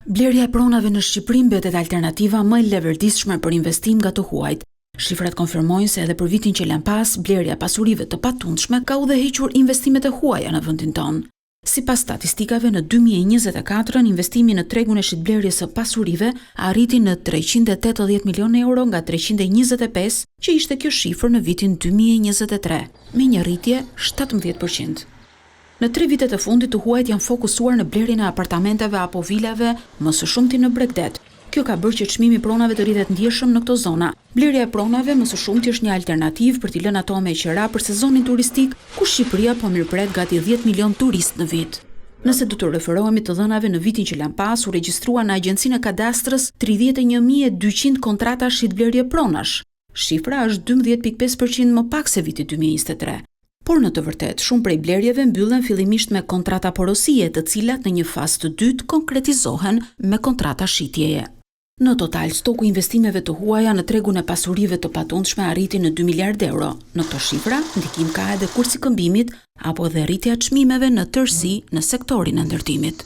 Blerja e pronave në Shqipëri mbetet alternativa më e leverdishme për investim nga të huajt. Shifrat konfirmojnë se edhe për vitin që lamë pas, blerja e pasurive të patundshme ka udhëhequr investimet e huaja në vendin tonë. Sipas statistikave, në 2024 investimi në tregun e shitblerjes së pasurive arriti në 380 milionë euro nga 325 që ishte kjo shifër në vitin 2023, me një rritje 17%. Në tre vitet e fundit të huajt janë fokusuar në blerjen e apartamenteve apo vilave, më së shumti në bregdet. Kjo ka bërë që çmimi i pronave të rritet ndjeshëm në këto zona. Blerja e pronave më së shumti është një alternativë për t'i lënë ato me qera për sezonin turistik, ku Shqipëria po mirëpret gati 10 milion turistë në vit. Nëse do të referohemi të dhënave në vitin që lamë pas, u regjistrua në Agjencinë e Kadastrës 31.200 kontrata shitblerje pronash. Shifra është 12.5% më pak se viti 2023. Por në të vërtetë, shumë prej blerjeve mbyllen fillimisht me kontrata porosie, të cilat në një fazë të dytë konkretizohen me kontrata shitjeje. Në total, stoku i investimeve të huaja në tregun e pasurive të patundshme arriti në 2 miliard euro. Në këto shifra, ndikim ka edhe kursi i këmbimit apo edhe rritja e çmimeve në tërësi në sektorin e ndërtimit.